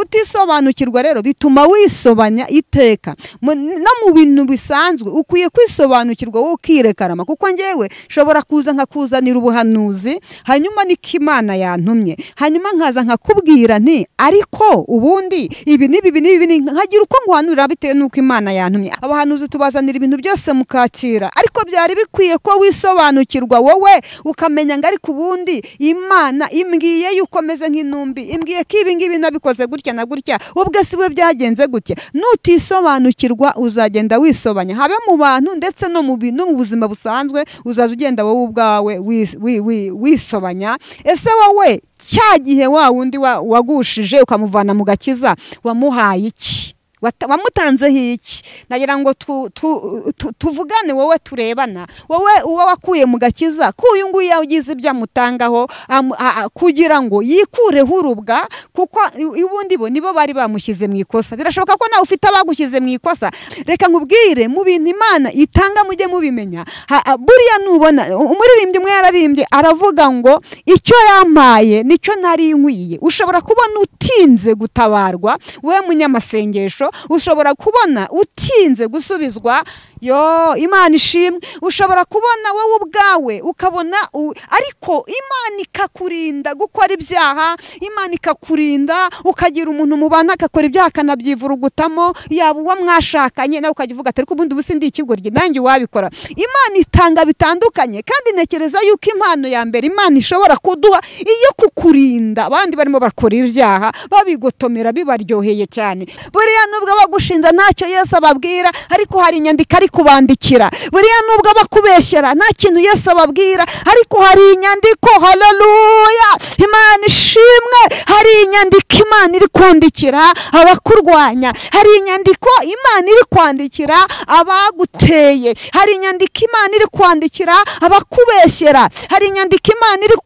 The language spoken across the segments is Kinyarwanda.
Kutisobanukirwa rero bituma wisobanya iteka. No mu bintu bisanzwe ukwiye kwisobanukirwa wowe ukirekarama, kuko njyewe nshobora kuza nkakuzanira ubuhanuzi hanyuma niko Imana yantumye, hanyuma nkaza nkakubwira nti ariko ubundi ibi n'ibi n'ibi, nkagira uko nguhanurira bitewe n'uko Imana yantumye. Abahanuzi tubazanira ibintu byose mukakira, ariko byari bikwiye ko wisobanukirwa wowe ukamenya ngo ariko ubundi Imana imbwiye yuko meze nk'intumbi, imbwiye ko ibi ngibi nabikoze gutya na gutya, ubwo si we byagenze gutya. Nutisobanukirwa uzagenda wisobanya, habe mu bantu ndetse no mu buzima busanzwe, uzaza ugenda wowe ubwawe wisobanya. Ese wowe cya gihe wa wundi wagushije ukamuvana mu gakiza wamuhaye iki? Wamutanzeho iki? Nagira ngo tuvugane wowe turebana, wowe uwo wakuye mu gakiza ko uyu nguyu yagize ibyo amutangaho kugira ngo yikureho urubwa, kuko ubundi bo nibo bari bamushyize mu ikosa. Birashoboka ko nawe ufite abagushyize mu ikosa. Reka nkubwire, mu bintu Imana itanga mujye mubimenya. Buriya nubona umuririmbyi umwe yararimbye aravuga ngo icyo yampaye nicyo nari nkwiye. Ushobora kubona utinze gutabarwa we munyamasengesho, ushobora kubona utinze gusubizwa, yo Imana ishimwe. Ushobora kubona wowe ubwawe ukabona, ariko Imana ikakurinda gukora ibyaha, Imana ikakurinda ukagira umuntu mubana akakora ibyaha akanabyivurugutamo, yaba uwo mwashakanye nawe ukajya uvuga ati ariko ubundi ubu sindi ikigoryi nanjye wabikora. Imana itanga bitandukanye, kandi ntekereza yuko impano ya mbere Imana ishobora kuduha iyo kukurinda abandi barimo bakora ibyaha babigotomera bibaryoheye cyane. Buriya nubwo abagushinza ntacyo Yesu ababwira, ariko hari inyandiko ari kubandikira. Buriya nubwo abakubeshyera nta kintu Yesu ababwira, ariko hari inyandiko. Haleluya, Imana ishimwe. Hari inyandiko Imana iri kwandikira abakurwanya, hari inyandiko Imana iri kwandikira abaguteye, hari inyandiko Imana iri kwandikira abakubeshyera, hari inyandiko Imana iri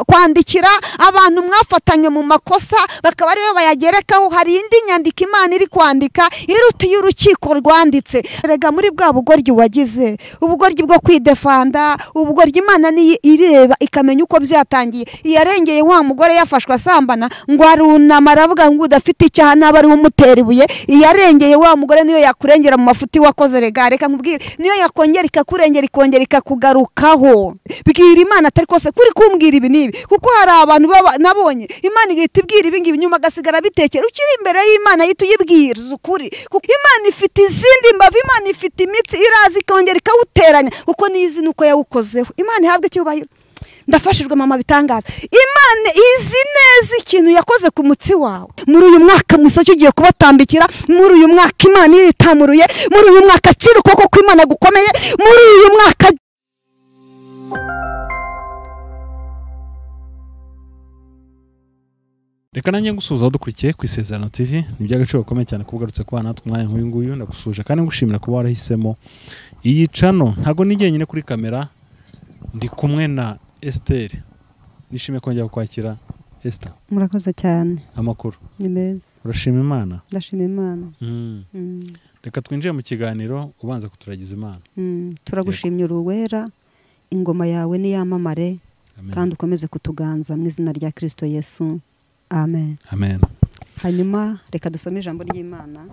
kwandikira abantu mwafatanye mu makosa bakaba aribo bayagerekaho. Hari indi nyandiko Imana iri kwandika iruta y'urukiko rwanditse. Erega muri bwa bugoryi wagize, ubugoryi bwo kwidefanda, ubugoryi Imana ni ireba ikamenya uko byatangiye. Yarengeye wa mugore yafashwe asambana ngo arunama aravuga ngo udafite icyaha naba ari umutera ibuye. Yarengeye wa mugore niyo yakurengera mu mafuti wakoze. Rega reka nkubwire, niyo yakongera ikakurengera ikongera ikakugarukaho. Bwira Imana atari kose kuri kumbwira ibi nibi, kuko hari abantu nabonye Imana igahita ibwira ibi ngibi nyuma agasigara bitekera. Ukiri imbere y'Imana yita uyibwiriza ukuri, kuko Imana ifite izindi mbavu, Imana ifite imitsi iraza ikongera ikawuteranya, kuko nizi nuko yawukozeho. Imana ihabwe icyubahiro. Ndafashijwe mama bitangaza. Imana izi neza ikintu yakoze ku mutsi wawe. Muri uyu mwaka musacyo ugiye kubatambikira, muri uyu mwaka Imana iritamuruye, muri uyu mwaka kiri ukuboko kw'Imana gukomeye, muri uyu mwaka. Reka nanjye ngusuhuza dukurikiye ku Isezerano TV. Ni iby'agaciro gakomeye cyane kuba ugarutse kubana natwe umwanya nk'uyu nguyu. Ndagusuje kandi ngushimira kuba warahisemo iyi cano. Ntago ni jyenyine kuri kamera, ndi kumwe na Esther. Nishimiye kongera kukwakira Esther. Murakoze cyane. Amakuru ni meza. Urashima Imana? Ndashima Imana. Reka twinjire mu kiganiro, ubanza kuturagiza Imana. Turagushimye uruwera, ingoma yawe niyamamare kandi ukomeze kutuganza mu izina rya Kristo Yesu. Amen. Amen. Hanyuma reka dusome ijambo ry'Imana.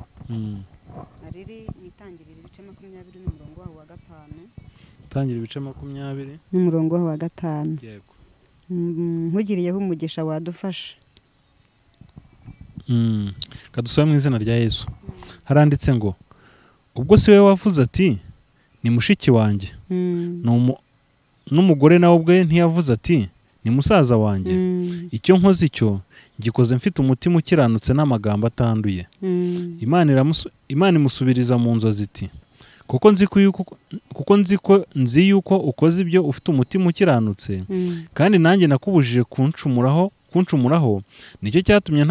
Riri mu Itangiriro ibice 20 n'umurongo wawo wa 5. Itangiriro ibice 20 n'umurongo wawo wa 5. Yego. Nkugiriyeho umugisha wadufasha. Kadusome mu izina rya Yesu. Haranditse ngo ubwo si we wavuze ati ni mushiki wanjye. N'umugore nawe ubwe ntiyavuze ati ni musaza wanjye. Icyo nkoze icyo gikoze mfite umutima ukiranutse n'amagambo atanduye. Imana imusubiriza mu nzozi iti kuko nzi yuko ukoze ibyo ufite umutima ukiranutse, kandi nanjye nakubujije kuncumuraho, nicyo cyatumye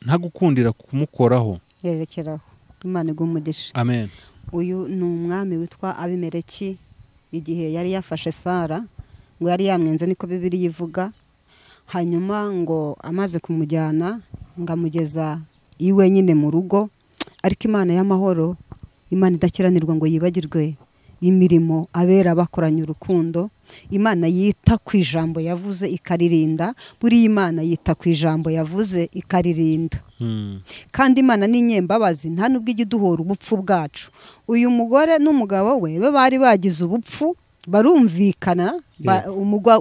ntagukundira kumukoraho. Yerekeraho. Imana iguhe umugisha. Amen. Uyu ni umwami witwa Abimeleki. Igihe yari yafashe Sara ngo yari yamwenze, niko Bibiliya ivuga. Hanyuma ngo amaze kumujyana ngo amugeza iwe nyine mu rugo, ariko Imana y'amahoro, Imana idakiranirwa ngo yibagirwe imirimo abera bakoranye urukundo, Imana yita ku ijambo yavuze ikaririnda. Buri Imana yita ku ijambo yavuze ikaririnda. Kandi Imana ni inyembabazi, nta nubwo ijya iduhora ubupfu bwacu. Uyu mugore n'umugabo we bo bari bagize ubupfu, barumvikana,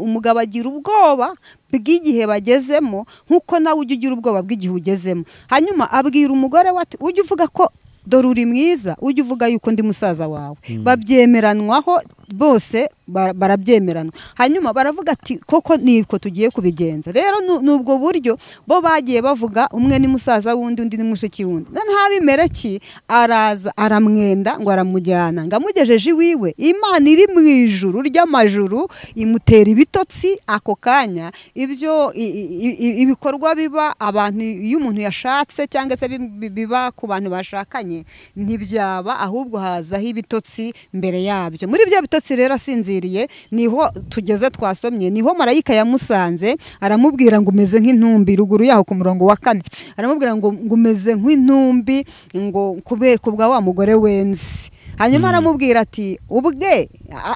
umugabo agira ubwoba bw'igihe bagezemo, nk'uko nawe ujya ugira ubwoba bw'igihe ugezemo. Hanyuma abwira umugore we ati ujye uvuga ko dore uri mwiza, ujye uvuga yuko ndi musaza wawe. Babyemeranwaho bose, barabyemeranwa. Hanyuma baravuga ati koko niko tugiye kubigenza. Rero nubwo buryo bo bagiye bavuga, umwe ni musaza wundi, undi ni mushiki wundi. Noneho Abimeleki araza aramwenda ngo aramujyana, ngo amugejeje iwiwe, Imana iri mu ijuru ry'amajuru imutera ibitotsi ako kanya. Ibyo ibikorwa biba abantu iyo umuntu yashatse cyangwa se biba ku bantu bashakanye ntibyaba, ahubwo hazaho ibitotsi mbere yabyo. Muri ibyo bitotsi rero asinziriye, niho tugeze twasomye, niho marayika yamusanze aramubwira ngo umeze nk'intumbi. Ruguru yaho ku murongo wa 4 aramubwira ngo umeze nk'intumbi, ngo kubera kubwa wa mugore wenze. Hanyuma aramubwira ati ubwe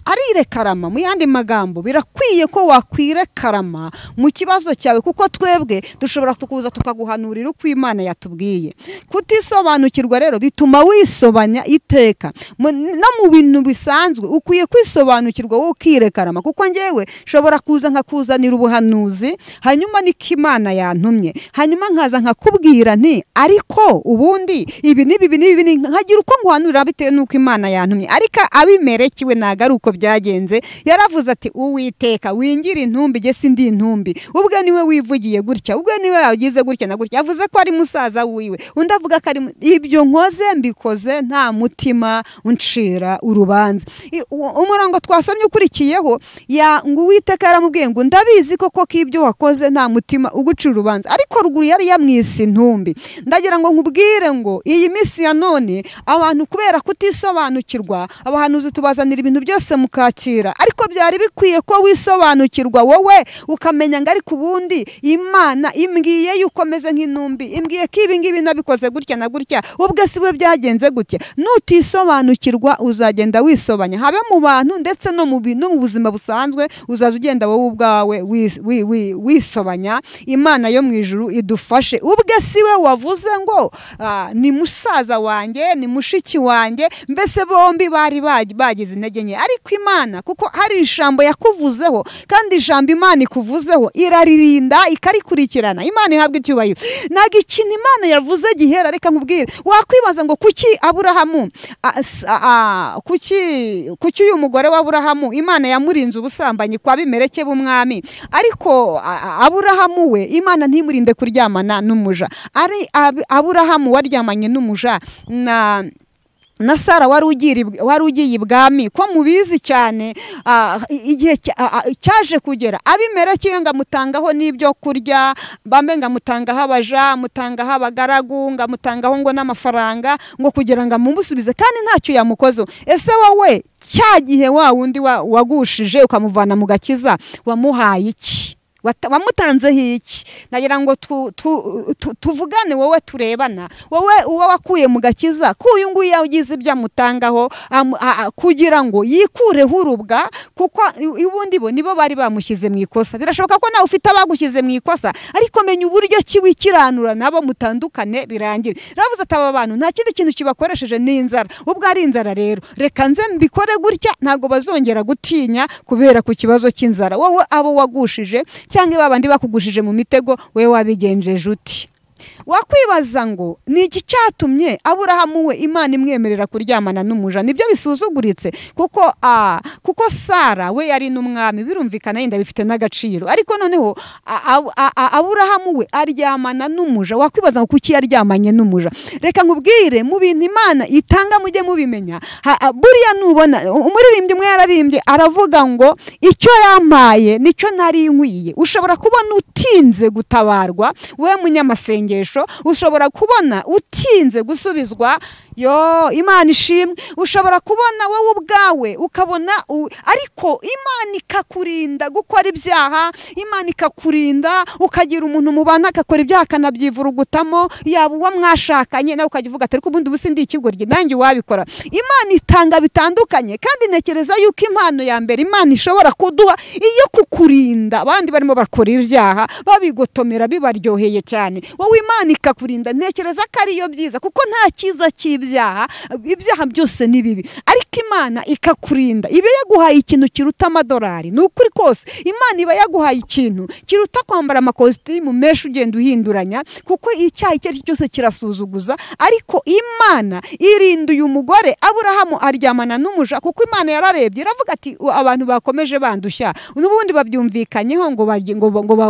arirekarama. Mu yandi magambo, birakwiye ko wakwirekarama mu kibazo cyawe, kuko twebwe dushobora kuza tukaguhanurira uko Imana yatubwiye. Kutisobanukirwa rero bituma wisobanya iteka. No mu bintu bisanzwe ukwiye kwisobanukirwa wowe ukirekarama, kuko njyewe nshobora kuza nkakuzanira ubuhanuzi, hanyuma niko Imana yantumye, hanyuma nkaza nkakubwira nti ariko ubundi ibi n'ibi n'ibi, nkagira uko nguhanurira bitewe n'uko Imana yantumye. Ariko Abimeleki we ntago ari uko byagenze, yaravuze ati Uwiteka wingira intumbi, jye sindi intumbi. Ubwe niwe wivugiye gutya, ubwe niwe yagize gutya na gutya, yavuze ko ari musaza wiwe, undi avuga ko ari ibyo nkoze mbikoze nta mutima uncira urubanza. Umurongo twasomye ukurikiyeho ya ngo Uwiteka yaramubwiye ngo ndabizi koko ko ibyo wakoze nta mutima ugucira urubanza, ariko ruguru yari yamwise intumbi. Ndagira ngo nkubwire ngo iyi minsi ya none abantu kubera kutisobanukirwa, abahanuzi tubazanira ibintu byose mukakira, ariko byari bikwiye ko wisobanukirwa wowe ukamenya ngo ariko ubundi Imana imbwiye yuko meze nk'intumbi, imbwiye ko ibi ngibi nabikoze gutya na gutya, ubwe si we byagenze gutya. Nutisobanukirwa uzagenda wisobanya, habe mu bantu ndetse no mu buzima busanzwe, uzaza ugenda wowe ubwawe wisobanya. Imana yo mu ijuru idufashe. Ubwe si we wavuze ngo ni musaza wanjye, ni mushiki wanjye, mbese bombi bari bagize intege nke, ariko Imana kuko hari ijambo yakuvuzeho, kandi ijambo Imana ikuvuzeho iraririnda ikarikurikirana. Imana ihabwa icyubahiro. Ntago ikintu Imana yavuze gihera. Reka nkubwire, wakwibaza ngo kuki Aburahamu, kuki uyu mugore wa Aburahamu Imana yamurinze ubusambanyi kwa Abimeleki b'umwami, ariko Aburahamu we Imana ntimurinde kuryamana n'umuja? Ari Aburahamu waryamanye n'umuja na Sara wari ugiye ibwami, ko mubizi cyane igihe cyaje kugera Abimeleki ngo amutangaho n'ibyo kurya, bambe ngo amutangaho abaja, amutangaho abagaragu, ngo amutangaho ngo n'amafaranga, ngo kugira ngo amumusubize, kandi ntacyo yamukoze. Ese wowe cya gihe wa wundi wagushije ukamuvana mu gakiza wamuhaye iki? Wamutanzeho iki? Nagira ngo tuvugane, wowe turebana, wowe uwo wakuye mu gakiza, ko uyu nguyu yagize ibyo amutangaho kugira ngo yikureho urubwa, kuko ubundi bo nibo bari bamushyize mu ikosa. Birashoboka ko nawe ufite abagushyize mu ikosa, ariko menya uburyo ki wikiranura nabo mutandukane birangire. Ravuze ati aba bantu nta kindi kintu kibakoresheje ni inzara, ubwo ari inzara rero reka nze mbikore gutya, ntago bazongera gutinya kubera ku kibazo cy'inzara. Wowe abo wagushije cyangwa babandi bakugushije mu mitego, we wabigenjeje uti? Wakwibaza ngo ni iki cyatumye Aburahamu we Imana imwemerera kuryamana n'umuja? Nibyo bisuzuguritse, kuko Sara we yari n'umwami, birumvikana yenda bifite n'agaciro, ariko noneho Aburahamu we aryamana n'umuja. Wakwibaza ngo kuki yaryamanye n'umuja? Reka nkubwire, mu bintu Imana itanga mujye mubimenya. Buriya nubona umuririmbyi umwe yararimbye aravuga ngo icyo yampaye nicyo nari nkwiye. Ushobora kubona utinze gutabarwa, we munyamasengesho, ushobora kubona utinze gusubizwa. Yo, Imana ishimwe. Ushobora kubona wowe ubwawe ukabona, ariko Imana ikakurinda gukora ibyaha, Imana ikakurinda ukagira umuntu mubana akakora ibyaha akanabyivurugutamo, yaba uwo mwashakanye nawe ukajya uvuga ati ariko ubundi ubu sindi ikigoryi nanjye wabikora. Imana itanga bitandukanye, kandi ntekereza yuko impano ya mbere Imana ishobora kuduha iyo kukurinda abandi barimo bakora ibyaha babigotomera bibaryoheye cyane, wowe Imana ikakurinda. Ntekereza ko ariyo byiza, kuko nta cyiza cy'ibyaha, ibyaha byose ni bibi, ariko Imana ikakurinda. Iba yaguhaye ikintu kiruta amadolari, ni ukuri kose Imana iba yaguhaye ikintu kiruta kwambara amakositimu menshi ugenda uhinduranya, kuko icyaha icyo ari cyo cyose kirasuzuguza. Ariko Imana irinda uyu mugore. Aburahamu aryamana n'umuja, kuko Imana yararebye iravuga ati abantu bakomeje bandushya, n'ubundi babyumvikanyeho ngo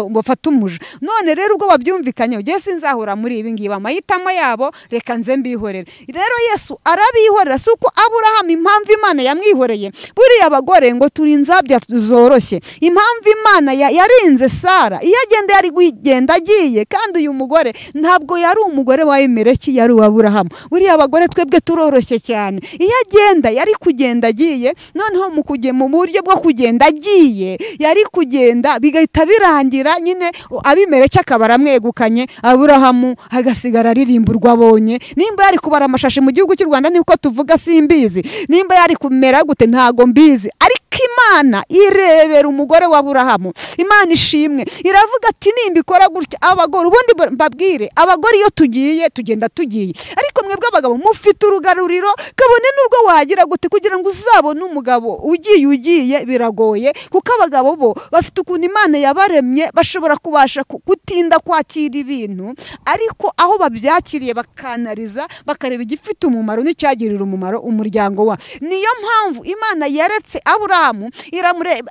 bafate umuja, none rero ubwo babyumvikanyeho njye sinzahura muri ibi ngibi, amahitamo yabo reka nze mbihorere. Rero Yesu arabihorera. Si uko Aburahamu impamvu Imana yamwihoreye, buriya abagore ngo turi inzabya zoroshye, impamvu Imana yarinze Sara, iyo agenda yari kugenda agiye, kandi uyu mugore ntabwo yari umugore wa Elimeleki, yari uwa Aburahamu. Buriya abagore twebwe turoroshye cyane, iyo agenda yari kugenda agiye, noneho mu buryo bwo kugenda agiye yari kugenda bigahita birangira nyine Abimeleki akaba aramwegukanye, Aburahamu agasigara aririmburwa abonye. Nimba yari kubara amashashi mu gihugu cy'u Rwanda niko tuvuga simbizi, nimba yari kumera gute ntago mbizi, ariko Imana irebera umugore wa Aburahamu. Imana ishimwe, iravuga ati nimbikora gutya abagore, ubundi mbabwire abagore iyo tugiye tugenda tugiye, ariko mwebwe abagabo mufite urugaruriro, kabone nubwo wagira gute kugira ngo uzabone umugabo ugiye biragoye, kuko abagabo bo bafite ukuntu Imana yabaremye, bashobora kubasha gutinda kwakira ibintu, ariko aho babyakiriye bakanariza bakareba igifite umumaro n'icyagirira umumaro umuryango wa. Niyo mpamvu Imana yaretse Aburahamu,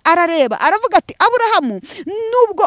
arareba aravuga ati Aburahamu nubwo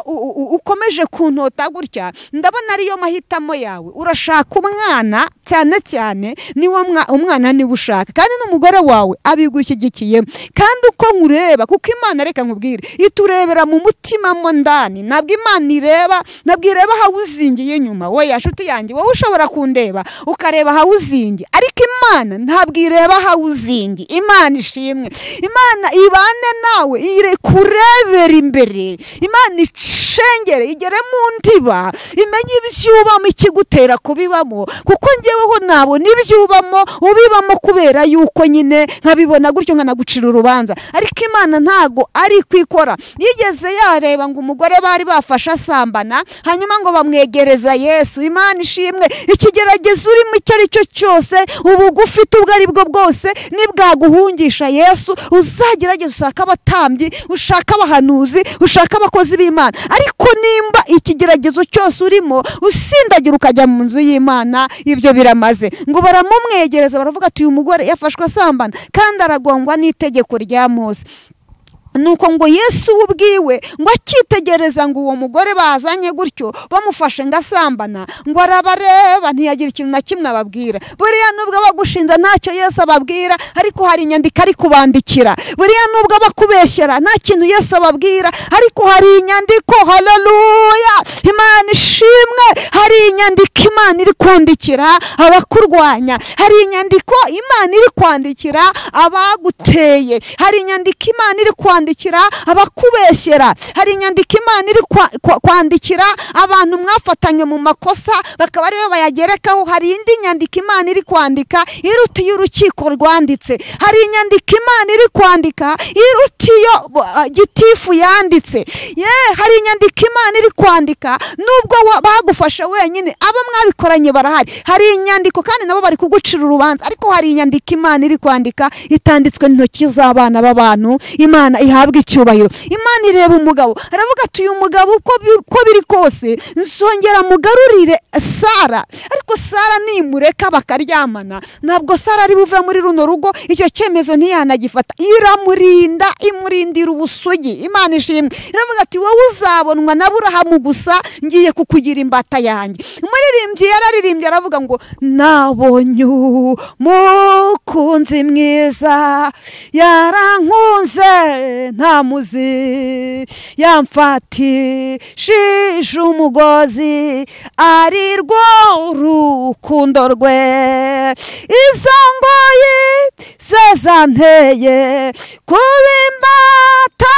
ukomeje kuntota gutya, ndabona ariyo mahitamo yawe, urashaka umwana cyane cyane niwo umwana niwe ushaka, kandi n'umugore wawe abigushyigikiye, kandi uko nkureba, kuko Imana reka nkubwire iturebera mu mutima mo ndani, ntabwo Imana ireba, ntabwo ireba hawuzingiye inyuma. Wowe nshuti yanjye, wowe ushobora kundeba ukareba hawuzingi, ariko Imana ntabwo ireba hawuzingi. Imana ishimwe, Imana ibane nawe, ikurebera imbere, Imana icengere igere mu ndiba, imenye ibyubamo ikigutera kubibamo, kuko njyeweho nabona ibyubamo ubibamo kubera yuko nyine nkabibona gutyo nkanagucira urubanza. Ariko Imana ntago ari kwikora, yigeze yareba ngo umugore bari bafashe asambana, hanyuma ngo bamwegereza Yesu. Imana ishimwe, ikigeragezo urimo icyo ari cyo cyose, ubugufite ubwo ari bwo bwose, nibwaguhungisha Yesu, uzagerageza ushaka abatambyi, ushaka abahanuzi, ushaka abakozi b'Imana, ariko nimba ikigeragezo cyose urimo usindagira ukajya mu nzu y'Imana, ibyo biramaze. Ngo baramumwegereza baravuga ati uyu mugore yafashwe asambana kandi aragongwa n'itegeko rya Mose. Nuko ngo Yesu ubwiwe ngo akitegereza ngo uwo mugore bazanye gutyo bamufashe ngasambana, ngo arabareba ntiyagira ikintu na kimwe ababwira. Buriya nubwo abagushinza ntacyo Yesu ababwira, ariko hari inyandiko ari kubandikira. Buriya nubwo abakubeshyera nta kintu Yesu ababwira, ariko hari inyandiko. Haleluya, Imana ishimwe. Hari inyandiko Imana iri kwandikira abakurwanya, hari inyandiko Imana iri kwandikira abaguteye, hari inyandiko Imana iri kwandikira abakubeshyera, hari inyandiko Imana iri kwandikira abantu mwafatanye mu makosa bakaba aribo bayagerekaho. Hari indi nyandiko Imana iri kwandika iruta iyo urukiko rwanditse, hari inyandiko Imana iri kwandika iruta iyo gitifu yanditse. Hari inyandiko Imana iri kwandika nubwo bagufashe wenyine, abo mwabikoranye barahari, hari inyandiko kandi nabo bari kugucira urubanza, ariko hari inyandiko Imana iri kwandika itanditswe n'intoki z'abana b'abantu. Imana ihabwa icyubahiro. Imana ireba umugabo aravuga ati uyu mugabo uko biri kose nsongera mugarurire Sara, ariko Sara nimureka bakaryamana ntabwo Sara ari buve muri runo rugo, icyo cyemezo ntiyanagifata. Iramurinda, imurindira ubusugi. Imana ishimwe, iravuga ati wowe uzabonwa na Aburahamu gusa, ngiye kukugira imbata yanjye. Umuririmbyi yararirimbye aravuga ngo nabonye umukunzi mwiza yarankunze ntamuzi, yamfatishije umugozi ari rwo rukundo rwe, Izo ngoyi zazanteye kuba imbata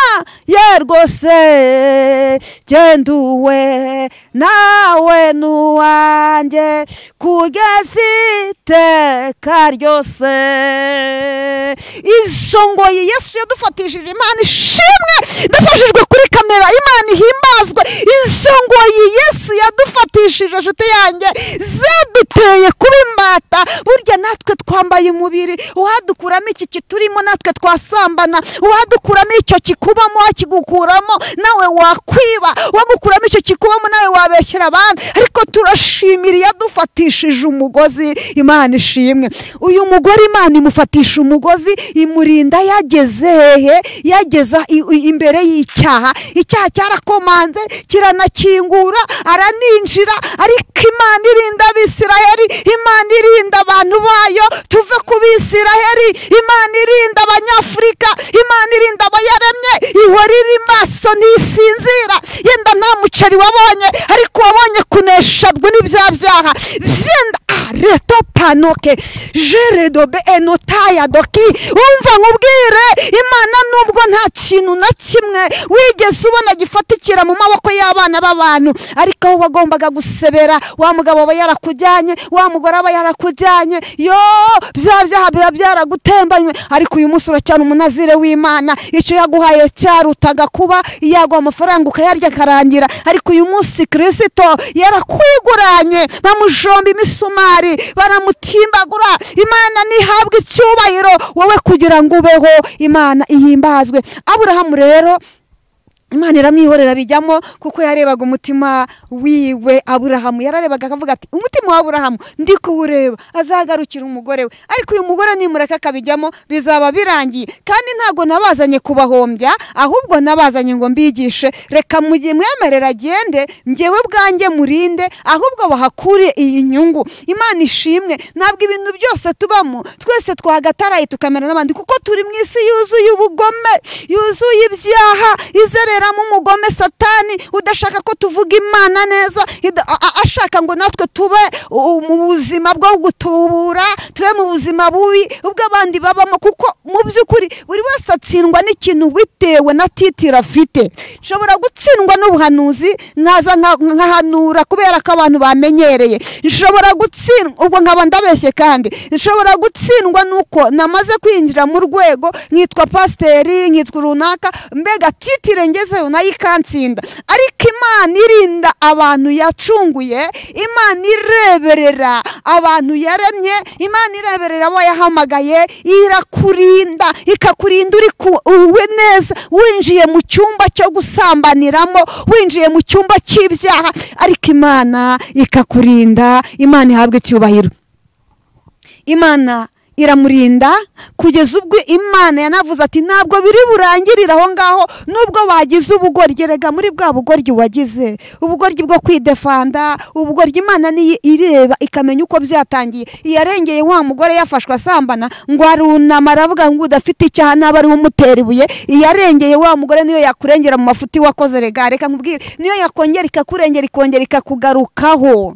ye rwose, genduwe nawe n'uwanjye kugeza iteka ryose. Izo ngoyi Yesu yadufatishije, Imana ishimwe, ndafashijwe kuri kamera, Imana ihimbazwe. Izo ngoyi Yesu yadufatishije nshuti yanjye zaduteye kuba imbata. Burya natwe twambaye umubiri, uwadukuramo iki kiturimo natwe twasambana, uwadukuramo icyo kikubamo akigukuramo nawe wakwiba, uwagukuramo icyo kikubamo nawe wabeshyera abandi. Ariko turashimira yadufatishije umugozi, Imana ishimwe. Uyu mugore Imana imufatisha umugozi, imurinda yageze hehe? Yageza imbere y'icyaha. Icyaha cyarakomanze kiranakingura, araninjira. Ariko Imana irinda Abisiraheli, Imana irinda abantu bayo. Tuve ku Bisiraheli, Imana irinda Abanyafurika, Imana irinda abayaremye, ihora iri maso ntisinzira. Yenda nta muceri wabonye, ariko wabonye kunesha n'ibya byaha. Byenda reto panoke jeredobe enotaya doki. Umva nkubwire, Imana nubwo nta kintu na kimwe wigeze ubona gifatikira mu maboko y'abana b'abantu, ariko aho wagombaga gusebera, wa mugabo aba yarakujyanye, wa mugore aba yarakujyanye, yo bya byaha biba byaragutembanywe. Ariko uyu munsi uracyana umunazire w'Imana. Icyo yaguhaye cyarutaga kuba yaguha amafaranga ukayarya akarangira, ariko uyu munsi Kristo yarakwiguranye, bamujomba imisumari, baramutimbagura. Imana ntihabwe icyubahiro wowe kugira ngo ubeho, Imana ihimbazwe. Aburahamu rero Imana iramwihorera bijyamo, kuko yarebaga umutima wiwe. Aburahamu yararebaga akavuga ati umutima wa Aburahamu ndi kuwureba, azagarukira umugore we. Ariko uyu mugore nimureka akabijyamo bizaba birangiye. Kandi ntago nabazanye kubahombya, ahubwo nabazanye ngo mbigishe. Reka mugiye mwemerera agende, njyewe bwanjye murinde, ahubwo bahakure iyi nyungu. Imana ishimwe. Ntabwo ibintu byose tubamo twese twagataraye tukamera n'abandi, kuko turi mu isi yuzuye ubugome, yuzuye ibyaha, izerera umugome satani udashaka ko tuvuga Imana neza, ashaka ngo natwe tube mu buzima bwo gutubura, tube mu buzima bubi ubwo abandi babamo. Kuko mu by'ukuri buri wese atsindwa n'ikintu bitewe na titira afite. Nshobora gutsindwa n'ubuhanuzi nkaza nkahanura kubera ko abantu bamenyereye. Nshobora gutsindwa ubwo nkaba ndabeshye, kandi nshobora gutsindwa nuko namaze kwinjira mu rwego nkitwa pasiteri, nkitwa runaka, mbega titire ngeze nayo ikansinda. Ariko Imana irinda abantu yacunguye, Imana ireberera abantu yaremye, Imana ireberera abo yahamagaye, irakurinda, ikakurinda uri uwe neza, winjiye mu cyumba cyo gusambaniramo, winjiye mu cyumba cy'ibyaha, ariko Imana ikakurinda. Imana ihabwe icyubahiro. Imana iramurinda kugeza ubwo Imana yanavuze ati ntabwo biri burangirira aho ngaho, nubwo wagize ubugoryi. Rega muri bwa bugoryi wagize, ubugoryi bwo kwidefanda, ubugoryi Imana ni ireba ikamenya uko byatangiye. Yarengeye wa mugore yafashwe asambana ngo arunama aravuga ngo udafite icyaha naba ari umutera ibuye. Yarengeye wa mugore niyo yakurengera mu mafuti wakoze. Rega reka nkubwire, niyo yakongera ikakurengera ikongera ikakugarukaho.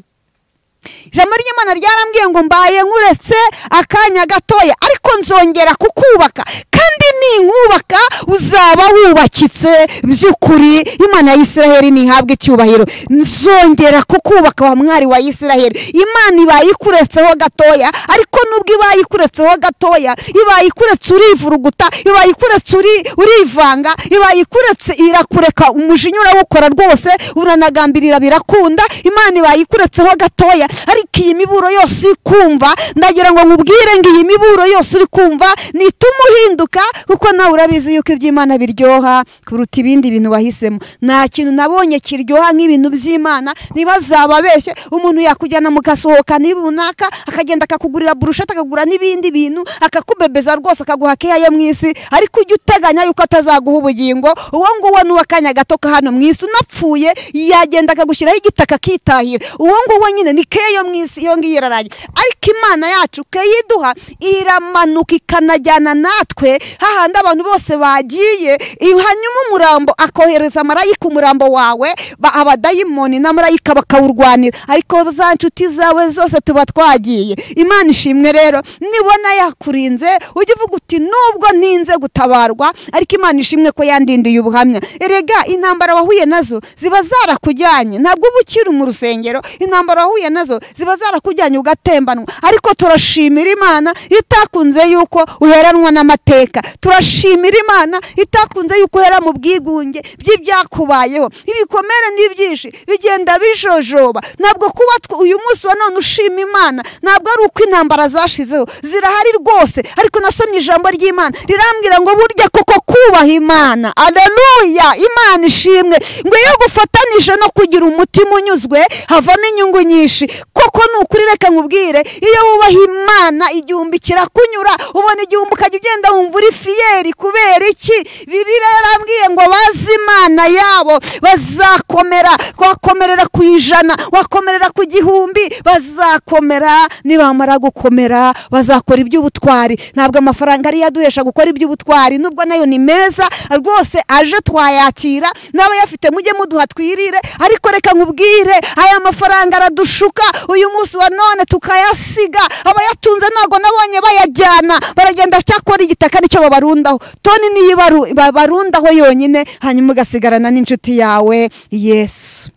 Ijambo ry'Imana ryarambwiye ngo mbaye nkuretse akanya gatoya, ariko nzongera kukubaka, kandi ninkubaka uzaba wubakitse by'ukuri. Imana ya Isiraheli ntihabwe icyubahiro. Nzongera kukubaka wa mwari wa Isiraheli. Imana ibaye ikuretseho gatoya, ariko nubwo ibaye ikuretseho gatoya, ibaye ikuretse urivuruguta, ibaye ikuretse urivanga, ibaye ikuretse irakureka umujinya urawukora rwose, uranagambirira birakunda. Imana ibaye ikuretseho gatoya, ariko iyi miburo yose ikumva, ndagira ngo nkubwire ngo iyi miburo yose uri kumva nituma uhinduka, kuko nawe urabizi yuko iby'Imana biryoha kuruta ibindi bintu wahisemo. Nta kintu nabonye kiryoha nk'ibintu by'Imana. Ntibazababeshye, umuntu yakujyana mugasohoka nibunaka, akagenda akakugurira burushete, akagura n'ibindi bintu, akakubebeza rwose, akaguha keya yo mu isi, ariko ujye uteganya yuko atazaguha ubugingo. Uwo nguwo ni uw'akanya gato ka hano mu isi, unapfuye yagenda akagushyiraho igitaka akitahira. Uwo nguwo nyine ni keya Keya yo mu isi iyo ngiyo irarangiye, ariko Imana yacu keya iduha iramanuka ikanajyana natwe hahandi abantu bose bagiye. Hanyuma umurambo akohereza marayika umurambo wawe, abadayimoni na marayika bakawurwanira, ariko za nshuti zawe zose tuba twagiye. Imana ishimwe rero nibona yakurinze ujye uvuga uti nubwo ntinze gutabarwa ariko Imana ishimwe ko yandindiye ubuhamya. Erega intambara wahuye nazo ziba zarakujyanye, ntabwo uba ukiri mu rusengero, intambara wahuye nazo ziba zarakujyanye ugatembanwa, ariko turashimira Imana itakunze yuko uheranwa n'amateka, turashimira Imana itakunze yuko uhera mu bwigunge by'ibyakubayeho. Ibikomere ni byinshi bigenda bijojoba. Ntabwo kuba uyu munsi wa none ushima Imana ntabwo ari uko intambara zashizeho, zirahari rwose, ariko nasomye ijambo ry'Imana rirambwira ngo burya koko kubaha Imana, aleluya, Imana ishimwe, ngo iyo gufatanije no kugira umutima unyuzwe havamo inyungu nyinshi. Koko ni ukuri, reka nkubwire, iyo wubaha Imana igihumbi kirakunyura, ubona igihumbi ukajya ugenda wumva uri fiyeri. Kubera iki? Bibiliya yarambwiye ngo bazi Imana yabo bazakomera, wakomerera ku 100, wakomerera ku 1000, bazakomera. Nibamara gukomera bazakora iby'ubutwari. Ntabwo amafaranga ari yaduhesha gukora iby'ubutwari, nubwo nayo ni meza rwose aje twayakira, n'abayafite mujye muduha twirire, ariko reka nkubwire aya mafaranga aradushuka uyu munsi wa none tukayasiga. Abayatunze ntabwo nabonye bayajyana, baragenda cyakora igitaka nicyo babarundaho, toni niyo babarundaho yonyine, hanyuma ugasigarana n'inshuti yawe Yesu.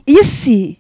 Isi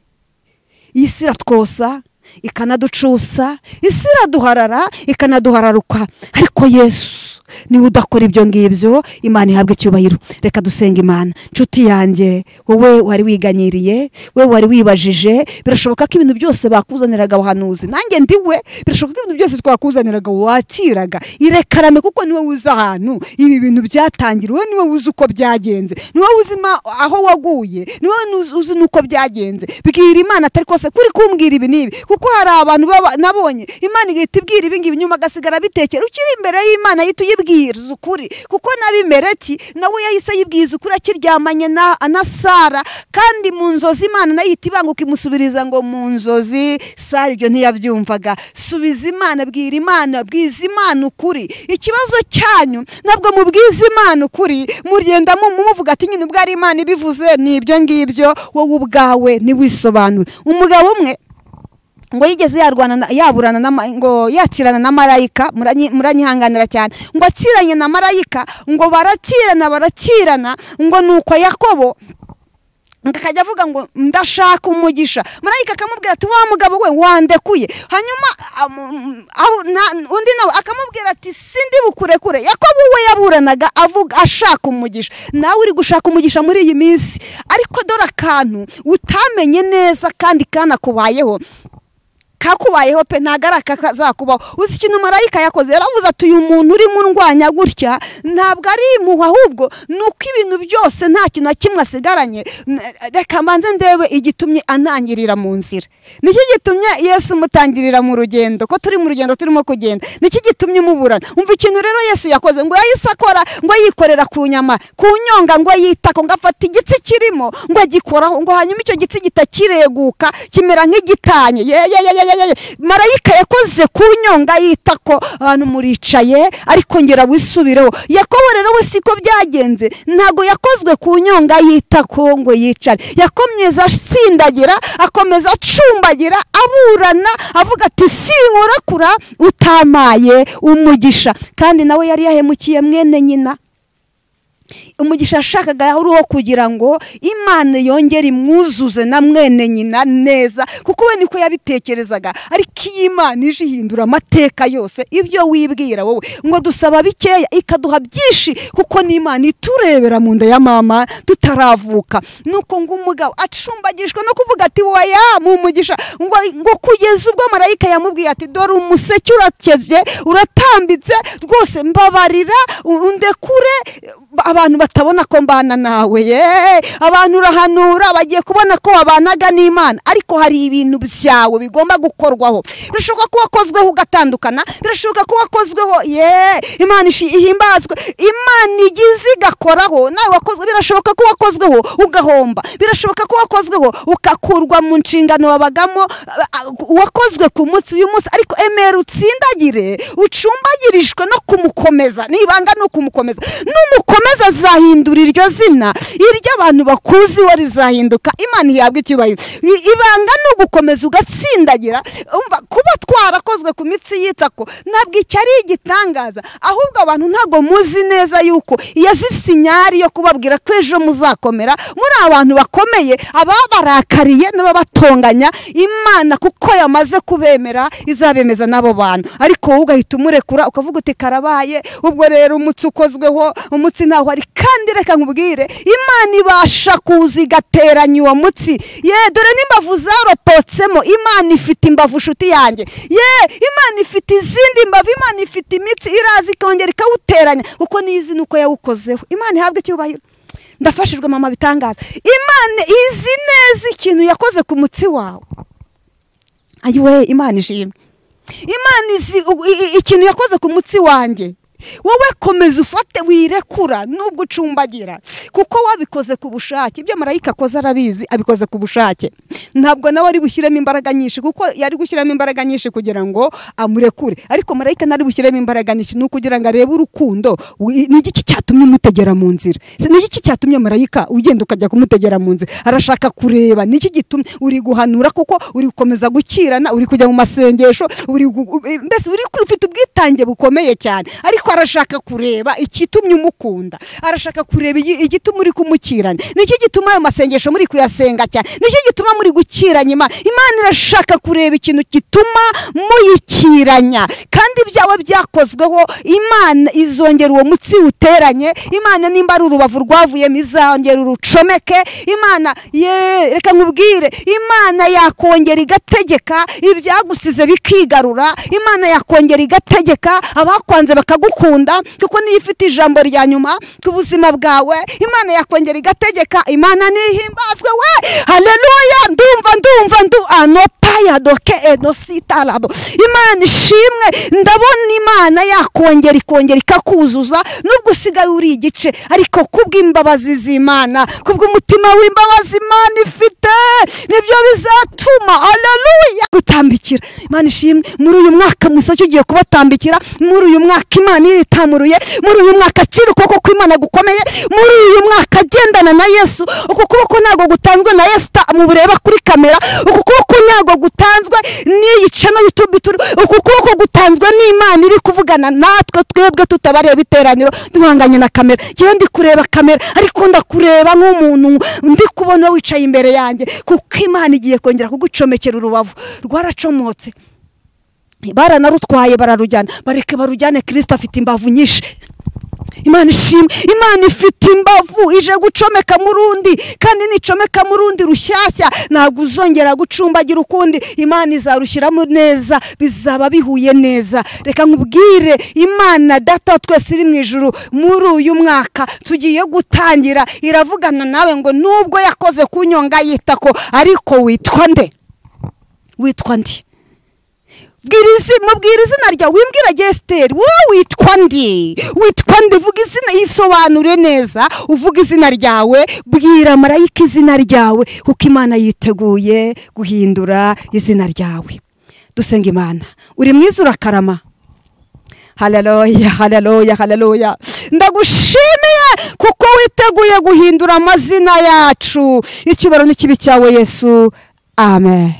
iratwosa ikanaducusa, isi iraduharara ikanaduhararuka, ariko Yesu niwe udakora ibyo ngibyo. Imana ihabwe icyubahiro. Reka dusenga Imana. Nshuti yanjye, wowe wari wiganyiriye, wowe wari wibajije, birashoboka ko ibintu byose bakuzaniraga abahanuzi, nanjye ndiwe, birashoboka ko ibintu byose twakuzaniraga wakiraga. Irekarame kuko niwe uzi ahantu ibi bintu byatangiriwe, niwe uzi uko byagenze, niwe uzi aho waguye, niwe uzi nuko byagenze. Bwira Imana atari kose kuri kumbwira ibi nibi, kuko hari abantu nabonye Imana igahita ibwira ibi ngibi nyuma agasigara bitekera. Ukiri imbere y'Imana yituye yibwiriza ukuri, kuko n'Abimeleki nawe yahise yibwiriza ukuri akiryamanye na Sara, kandi mu nzozi Imana nayo ihita ibanguka imusubiriza ngo mu nzozi Sara ibyo ntiyabyumvaga. Subiza Imana, bwira Imana, bwiza Imana ukuri. Ikibazo cyanyu ntabwo mubwiza Imana ukuri, mugenda mumuvuga ati nyine ubwo ari Imana ibivuze ni ibyo ngibyo, wowe ubwawe ntiwisobanure. Umugabo umwe ngo yigeze yarwana yaburana ngo yakirana na marayika, muranyihanganira cyane, ngo akiranye na marayika, ngo barakirana, ngo nuko Yakobo akajya avuga ngo ndashaka umugisha, marayika akamubwira ati wa mugabo we wandekuye. Hanyuma undi nawe akamubwira ati sindi bukurekure. Yakobo we yaburanaga avuga ashaka umugisha. Nawe uri gushaka umugisha muri iyi minsi, ariko dore akantu utamenye neza kandi kanakubayeho, kakubayeho pe, ntago ari akazakubaho. Uzi ikintu marayika yakoze? Yaravuze ati uyu muntu urimo undwanya gutya ntabwo ari impuhwe, ahubwo ni uko ibintu byose nta kintu na kimwe asigaranye, reka mbanze ndebe igitumye antangirira mu nzira. Niki gitumye Yesu mutangirira mu rugendo, ko turi mu rugendo turimo kugenda, niki gitumye muburana? Umva ikintu rero Yesu yakoze, ngo yahise akora, ngo yikorera ku nyama, ku nyonga, ngo yitako, ngo afata igitsi kirimo ngo agikoraho, ngo hanyuma icyo gitsi gitakireguka kimera nk'igitanye. Marayika yakoze ku nyonga yitako, abantu muricaye ariko ngera wisubireho. Yakobo rero we siko byagenze, ntago yakozwe ku nyonga yitako ngo yicare, yakomeza asindagira, akomeza acumbagira, aburana avuga ati sinkurakura utamaye umugisha. Kandi nawe yari yahemukiye mwene nyina. Umugisha yashakaga uruho kugira ngo Imana yongere imwuzuze na mwene nyina neza, kuko we niko yabitekerezaga. Ariko iyi Imana ije ihindura amateka yose, ibyo wibwira wowe ngo dusaba bikeya ikaduha byinshi, kuko ni Imana iturebera mu nda ya mama tutaravuka. Nuko ngo umugabo acumbagishwa no kuvuga ati waya mu mugisha, ngo kugeza ubwo marayika yamubwiye ati dore umuseke urakebye uratambitse rwose, mbabarira undekure abantu batabona ko mbana nawe. Abantu urahanura bagiye kubona ko wabanaga n'Imana, ariko hari ibintu byawe bigomba gukorwaho. Birashoboka ko wakozweho ugatandukana, birashoboka ko wakozweho Imana ihimbazwe, Imana igize igakoraho nawe wakozwe. Birashoboka ko wakozweho ugahomba, birashoboka ko wakozweho ukakurwa mu nshingano wabagamo, wakozwe ku munsi uyu munsi. Ariko emera utsindagire, ucumbagirishwe no kumukomeza. Nibanga no kumukomeza, numukomeza azahindura iryo zina, iryo abantu bakuzi we rizahinduka. Imana ihabwe icyubahiro. Ibanga no gukomeza ugatsindagira. Umva, kuba twarakozwe ku mitsi yitako ntabwo icyo ari igitangaza, ahubwo abantu ntago muzi neza yuko yazisinyari yo kubabwira ko ejo muzakomera. Muri abantu bakomeye, ababarakariye n'ababatonganya, Imana kuko yamaze kubemera izabemeza nabo bantu. Ariko wowe ugahita umurekura ukavuga uti karabaye, ubwo rero umutsi ukozweho, umutsi ntaho ari. Kandi reka nkubwire, Imana ibasha kuza igateranya uwo mutsi. Dore n'imbavu zaropotsemo. Imana ifite imbavu nshuti yanjye. Imana ifite izindi mbavu, Imana ifite imitsi iraza ikongera ikawuteranya, kuko nizi nuko yawukozeho. Imana ihabwe icyubahiro. Ndafashijwe mama bitangaza. Imana izi neza ikintu yakoze ku mutsi wawe. Ayiwe, Imana ishimwe. Imana izi ikintu yakoze ku mutsi wanjye. Wowe komeza ufate, wirekura nubwo ucumbagira, kuko wabikoze ku bushake. Ibyo marayika akoze arabizi, abikoze ku bushake. Ntabwo nawe ari bushyiremo imbaraga nyinshi, kuko yari gushyiramo imbaraga nyinshi kugira ngo amurekure, ariko marayika ntari bushyiremo imbaraga nyinshi, ni ukugira ngo arebe urukundo. Ni igiki cyatumye umutegera mu nzira? Ni igiki cyatumye marayika ugenda ukajya kumutegera mu nzira? Arashaka kureba ni iki gitumye uri guhanura, kuko uri gukomeza gukirana, uri kujya mu masengesho, uri mbese uri ufite ubwitange bukomeye cyane. Ariko arashaka kureba ikitumye umukunda, arashaka kureba igituma uri kumukirana. Niki gituma ayo masengesho muri kuyasenga cyane? Niki gituma muri gukiranya Imana? Imana irashaka kureba ikintu gituma muyikiranya, kandi ibyawe byakozweho Imana izongera uwo mutsi uteranye. Imana nimba ari urubavu rwavuyemo izongera urucomeke. Imana reka nkubwire, Imana yakongera igategeka ibyagusize bikigarura. Imana yakongera igategeka abakwanze bakagukunda, kuko niyo ifite ijambo rya nyuma ku buzima bwawe. Imana yakongera igategeka. Imana nihimbazwe we, haleluya. Ndumva ndu anopaya doke edositalabo. Imana ishimwe. Ndabona Imana yakongera ikongera ikakuzuza, nubwo usigaye uri igice, ariko kubw'imbabazi z'Imana, kubw'umutima w'imbabazi Imana ifite, nibyo bizatuma haleluya gutambikira. Imana ishimwe. Muri uyu mwaka musacyo ugiye kubatambikira, muri uyu mwaka Imana iritamuruye, muri uyu mwaka akira ukuboko kw'Imana gukomeye, muri uyu mwaka agendana na Yesu. Uku kuboko ntago gutanzwe na Esther mubureba kuri kamera, uku kuboko ntago gutanzwe n'iyi channel YouTube turi, uku kuboko gutanzwe n'Imana iri kuvugana natwe twebwe tutabareba iteraniro duhanganye na kamera. Jewe ndi kureba kamera, ariko ndakureba nk'umuntu ndi kubona wicaye imbere yanjye, kuko Imana igiye kongera kugucomekera urubavu rwaracomotse. Baranarutwaye bararujyana, bareke barujyane. Kristo afite imbavu nyinshi. Imana ishimwe. Imana ifite imbavu ije gucomeka murundi, kandi nicomeka murundi rushyashya ntabwo uzongera gucumbagira ukundi. Imana izarushyiramo neza, bizaba bihuye neza. Reka nkubwire, Imana Data twese iri mu ijuru, muri uyu mwaka tugiye gutangira iravugana nawe ngo nubwo yakoze ku nyonga yitako, ariko witwa nde? Witwa nde? Mubwira izina ryawe, wimbwira Esther, wowe witwa ndi? Witwa ndi? Vuga izina, isobanure neza, uvuga izina ryawe, bwira marayika izina ryawe, kuko Imana yiteguye guhindura izina ryawe. Dusenga Imana. Uri mwiza urakarama. Haleluya, haleluya, haleluya. Ndagushimiye kuko witeguye guhindura amazina yacu. Icyubahiro n'ikibi cyawe Yesu. Amen.